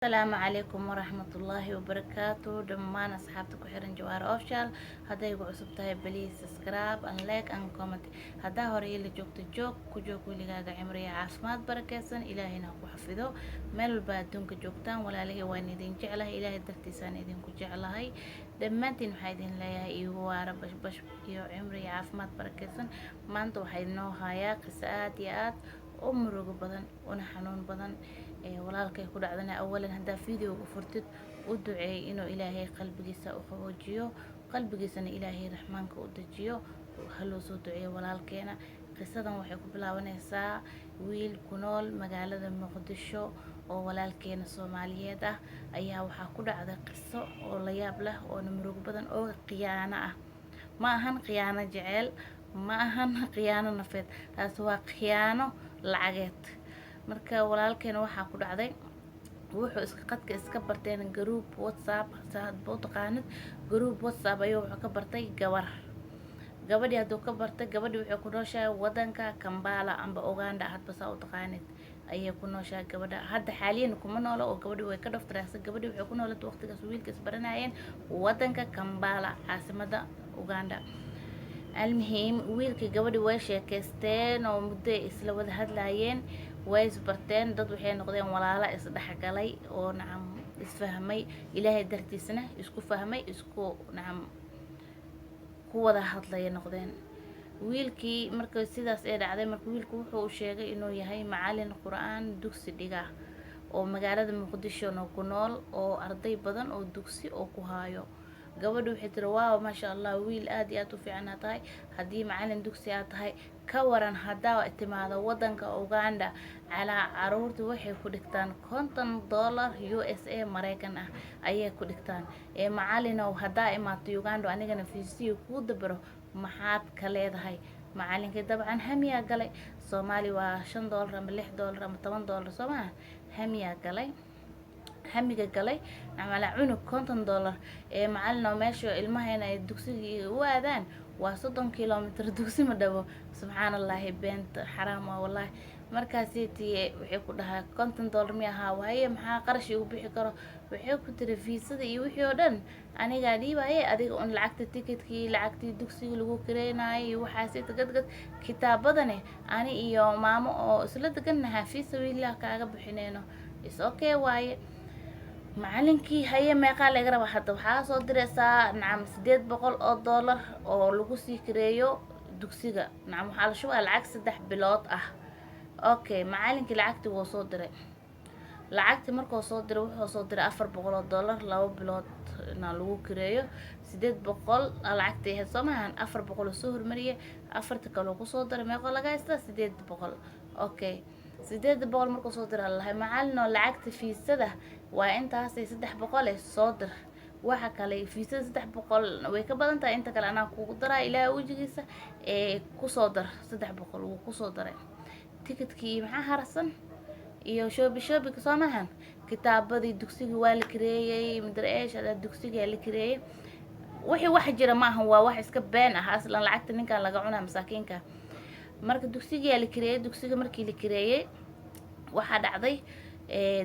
Asalaamu calaykum waraxmatullaahi wabarakaatu. Dhammaan asxaabta ku xiran Jawaar Official, hadday igu cusub tahay, please subscribe and like and comment. Haddaa hore ila joogto, joog ku joog weligaaga, cimriya caafimaad barakeysan Ilaahayna ha ku xafido. Meel walba adduunka joogtaan, walaalihii, waan idin jeclahay, Ilaahay dartiisaan idinku jeclahay. Dhammaantiin waxaa idin leeyahay iigu waara bashbash iyo cimriya caafimaad barakeysan. Maanta waxaa inoo hayaa qiso aad iyo aad u murugo badan una xanuun badan ee walaalkay ku dhacdana. Awalan, haddaa videoga furtid, u duceey inuu Ilaahay qalbigiisa u qaboojiyo, qalbigiisana Ilaahay raxmaanka u dejiyo. Haloo soo duceeyo walaalkeena. Qisadan waxay ku bilaabanaysaa wiil ku nool magaalada Muqdisho oo walaalkeena Soomaaliyeed ah ayaa waxaa ku dhacday qiso oo la yaab leh oona murugo badan oo khiyaano ah. Ma ahan khiyaano jeceel, ma ahan khiyaano nafeed, taas waa khiyaano lacageed. Marka walaalkeena waxaa ku dhacday, wuxuu iska qadka iska barteen group WhatsApp, saadba u taqaanid group WhatsApp, ayuu wuxuu ka bartay gabar. Gabadhii hadduu ka bartay, gabadhii waxay ku nooshahay wadanka Kambala amba Uganda, hadba saa u taqaanid, ayay ku nooshahay. Gabadha hadda xaaliyan kuma noola oo gabadhii way ka dhoftaraysa. Gabadhii waxay ku noolad waqtigaas wiilka isbaranayeen wadanka Kambala, caasimada Uganda. Almuhiim, wiilkii gabadhii way sheekeysteen oo muddo ay isla wada hadlaayeen, way isbarteen. Dad waxay noqdeen walaalo isdhexgalay oo, nacam, isfahmay, Ilaahay dartiisna isku fahmay, isku, nacam, ku wada hadlaya noqdeen. Wiilkii marka sidaas ay dhacday, marka wiilku wuxuu sheegay inuu yahay macalin Qur-aan dugsi dhiga oo magaalada Muqdishona ku nool oo arday badan oo dugsi oo ku haayo. Gabadha waxay tiri, "Waaw, maasha Allah, wiil aad iyo aad u fiican aa tahay. Haddii macalin dugsi aad tahay, ka waran haddaa timaado wadanka Uganda? Calaa caruurta waxay ku dhigtaan $50 USA, Mareykan ah, ayay ku dhigtaan. Ee macalinow, haddaa imaato Uganda, anigana fiisiyo kuu dabaro, maxaad ka leedahay?" Macalinkii dabcan hamiyaa galay. Soomaali waa $5 ama $6 ama $10, soo maha? Hamiyaa galay, hamiga galay camala cunug $50. "Ee macalinow, meesha ilmahayna ay dugsigii u aadaan waa 30 kilomitr, dugsi ma dhabo." Subxaan Allahi, beenta xaraam waa wallahi. Markaasii tiye waxay ku dhahaa, "$50 mi ahaa waaye? Maxaa qarash igu bixi karo?" Waxay ku tiri, "Fiisada iyo wixii oo dhan anigaa dhiibaye, adiga un lacagta ticketkii, lacagtii dugsiga lagu kareenaayo iyo waxaasi gadgad, kitaabadane ani iyo maamo oo isla degannahaa fii sabiilillah kaaga bixineyno." Is okay waaye. Macalinkii, "Haye, meeqaa laga rabaa hadda?" "Waxaa soo direysaa, nacam, $800 oo lagu sii kareeyo dugsiga." Nacam, waxaa la shubaa lacag 3 bilood ah. Okay, macalinkii lacagtii wuu soo diray. Lacagtii markuu soo diray, wuxuu soo diray $400, 2 bilood na lagu kareeyo. 800 lacagtii ahayd, soo maahan? 400 oo soo hormariyay, afarta kaloo kusoo diray. Meeqoo laga haystaa? 800. Okay, 800 markuu soo dira, lahay, "Macalinoo, lacagta fiisada waa intaasay, 300 soo dir. Waxa kale fiisada 300 way ka badan tahay, inta kale anaa kugu daraa, Ilaahay wejigiisa ee kusoo dar 300." Wuu kusoo daray ticketkii. Maxaa harsan? Iyo shoobi shoobika, soo maahan? Kitaabadii dugsigii waa la kareeyey, madar-eesh dugsigaa la kareeyey. Wixii wax jira ma ahan, waa wax iska been ah aslan, lacagta ninkan laga cunaa masaakiinka. Marka dugsigaa la kareeyey. Dugsiga markii la kareeyey, waxaa dhacday,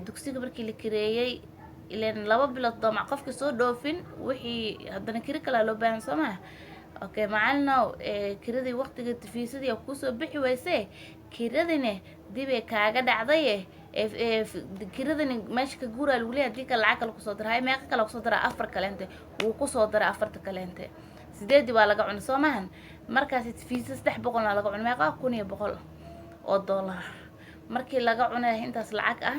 dugsiga markii la kareeyey, ileen 2 bilood doomac qofka soo dhoofin, wixii haddana kiri kalaa loo baahan, soo maha? Okay, "Macalinow, kiradii waqtiga fiisadii aa kusoo bixi weyse, kiradine dibay kaaga dhacdaye, kiradani meesha ka guuraa lagu leeyahay, hadii kale lacag kale kusoo dira." "Hay, meeqa kale kusoo dira?" "Afar kaleente." Wuu kusoo diray afarta kaleente. Sideedii waa laga cunay, soo maahan? Markaas fiisa 300-na laga cunay. Meeqa? $1100 markii laga cunay intaas lacag ah,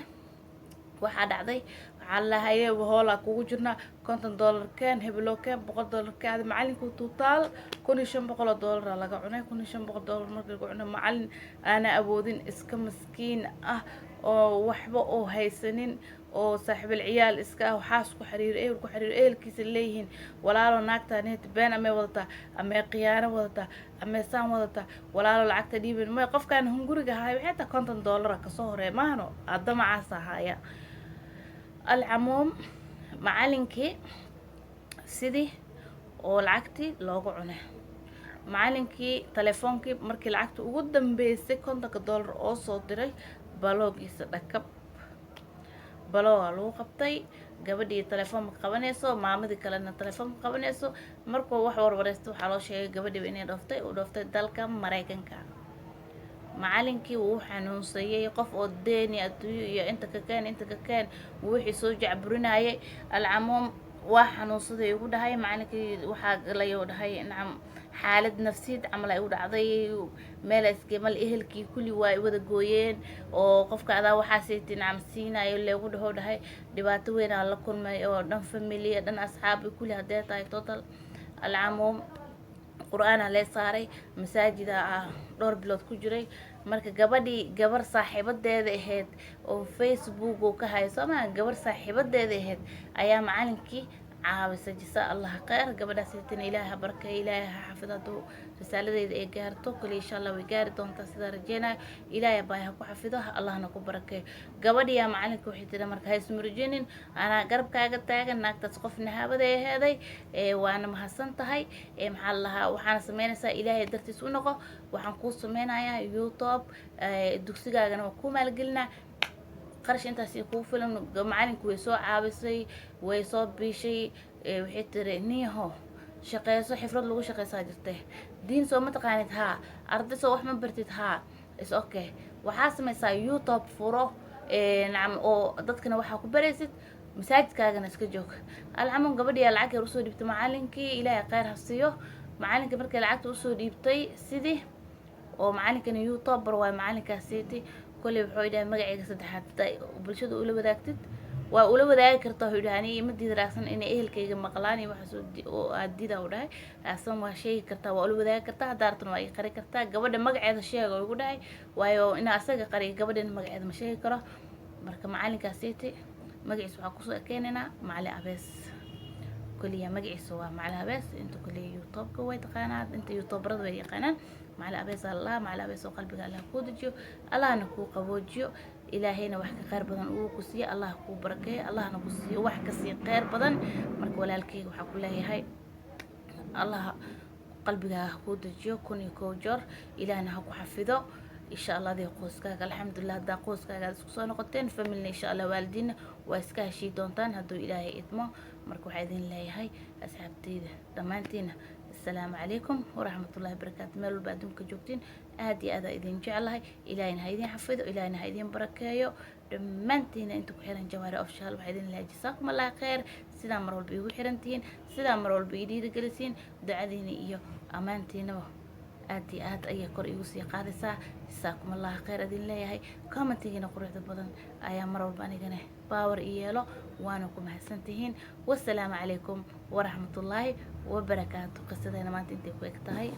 waxaa dhacday, waxaa lahaye, hoolaa kugu jirnaa, $50 keen, hebelo keen, $100 keen. Adi macalinku total $1500 laga cunay. $1500 markii laga cunay, macalin aana awoodin, iska maskiin ah oo waxba oo haysanin oo saaxiibul ciyaal iska ah, waxaas ku xiriiro, ehel ku xiriiro, ehelkiisa leeyihiin, "Walaalo, naagta been amay wadataa, amay khiyaano wadataa, amay saan wadataa, walaalo lacagta dhiibin." May qofkaan hunguriga ahay waxay tahay $50 kasoo horeeya maahano adamacaas ahaya. Alcamuum, macalinkii sidii oo lacagtii loogu cunay. Macalinkii telefoonkii markii lacagta ugu dambeysay, $50 oo soo diray, baloogiisa dhakab. Balooga lagu qabtay. Gabadhii telefoon ma qabanayso, maamadii kalena telefoon ma qabanayso. Markuu wax warwareysta, waxaa loo sheegay gabadhiiba inay dhooftay, uu dhooftay dalka Maraykanka. Macalinkii wuu xanuunsayay, qof oo deeni adduunyo iyo inta ka keen, inta ka keen, wixii soo jacburinayay. Alcamuum, waa xanuunsaday igu dhahay macalinkii. Waxaa galay oo dhahay, nacam, xaalad nafsiyad camal ay u dhacday, meel iskemal, ehelkii kulli waa ay wada gooyeen oo qofka adaa waxaasiti, nacam, siinayo leegu dhaho. Dhahay dhibaato weyn aa la kulmay oo dhan familiya, dhan asxaabi, kulli haddee tahay total. Alcamuum, Qur-aanaa lee saaray, masaajida ah dhowr bilood ku jiray. Marka gabadhii, gabar saaxiibadeeda ahayd oo Facebook uu ka hayo soo maa, gabar saaxiibadeeda ahayd ayaa macalinkii caawisa. Jisa Allah kheyr gabadhaas itina, Ilaahay ha barkeeyo, Ilaahay ha xafido. Hadduu risaaladeeda ay gaarto kale, insha Allah way gaari doontaa sidaa rajeynayo. Ilaahay baay ha ku xafido, Allahna ku barakeeyo. Gabadhiyaa macalinka waxay tiri, marka ha ismurjinin, anaa garabkaaga taagan. Naagtaas qof nahaabada aheeday ee waana mahadsan tahay. Ee maxaa la lahaa, waxaana sameynaysaa, Ilaahay dartiis u noqo. Waxaan kuu sameynayaa YouTube, dugsigaagana waa kuu maalgelinaa, qarash intaas kugu filan. Macalinku way soo caawisay, way soo biishay. Waxay tiri, niyaho, shaqeyso, xifrad lagu shaqeysaa jirte. Diin soo ma taqaanid? Haa. Arday soo wax ma bartid? Haa. Is okay, waxaa sameysaa YouTube furo, nacam, oo dadkana waxaa ku baraysid, masaajidkaagana iska joog. Alcamuum, gabadhiyaa lacag yar usoo dhiibtay macalinkii. Ilaahay kheyr ha siiyo macalinkii. Markay lacagta usoo dhiibtay sidii oo macalinkani YouTuber waay macalinkaasiiti. Kolley wuxuu dhahay, magacayga saddexaad hadaa bulshada ula wadaagtid, waa ula wadaagi kartaa. Wuxuu dhahay, aniga ima diida raacsan inay ehelkayga maqlaan iyo waxaas oo aad diida. U dhahay, asan waa sheegi kartaa, waa ula wadaagi kartaa, haddaa rabtana waa ii qari kartaa. Gabadha magaceeda sheega igu dhahay, waayo inaa asaga qariyo, gabadhana magaceeda ma sheegi karo. Marka macalinkaasiiti magaciisa waxaa kusoo ekeenaynaa Macalin Abees. Koliya magaciisa waa Macalin Abees. Inta koliya YouTube-ka way taqaanaa, inta YouTuberada way yaqaanaan Macalin Abees. Allah, Macalin Abees oo qalbiga Allah kuu dejiyo, Allahna kuu qaboojiyo, Ilaahayna wax ka kheyr badan uu ku siiyo, Allah kuu barakeeyo, Allahna ku siiyo wax kasii kheyr badan. Marka walaalkeyga waxaa ku leeyahay, Allah qalbigaaga ha kuu dejiyo 1001 joor, Ilaahna ha ku xafido, insha Allah, adiga qoyskaaga. Alxamdulilah haddaa qoyskaaga aad isku soo noqoteen, familna insha Allah, waalidiinna waa iska heshii doontaan hadduu Ilaahay idmo. Marka waxaa idin leeyahay, asxaabteyda dhammaantiina, assalaamu calaykum waraxmatullahi wabarakaatu. Meel walba adduunka joogtiin, aad iyo aad aa idin jeclahay. Ilaahayna ha idin xafido, Ilaahayna ha idin barakeeyo dhammaantiina. Inta ku xiran Jawaari Official, waxaa idin leeyahay jasaakum Allah kheyr. Sidaa mar walba igu xiran tihiin, sidaa mar walba ii dhiirigelisiin, ducadiina iyo ammaantiinaba aad iyo aad ayay kor igu sii qaadaysaa. Jasaakum Allah kheyr idin leeyahay. Commentigiina quruxda badan ayaa mar walba anigana power i yeelo, waana ku mahadsantihiin. Wasalaamu calaykum waraxmatullaahi wabarakaatu. Qisadeena maanta intay ku eg tahay.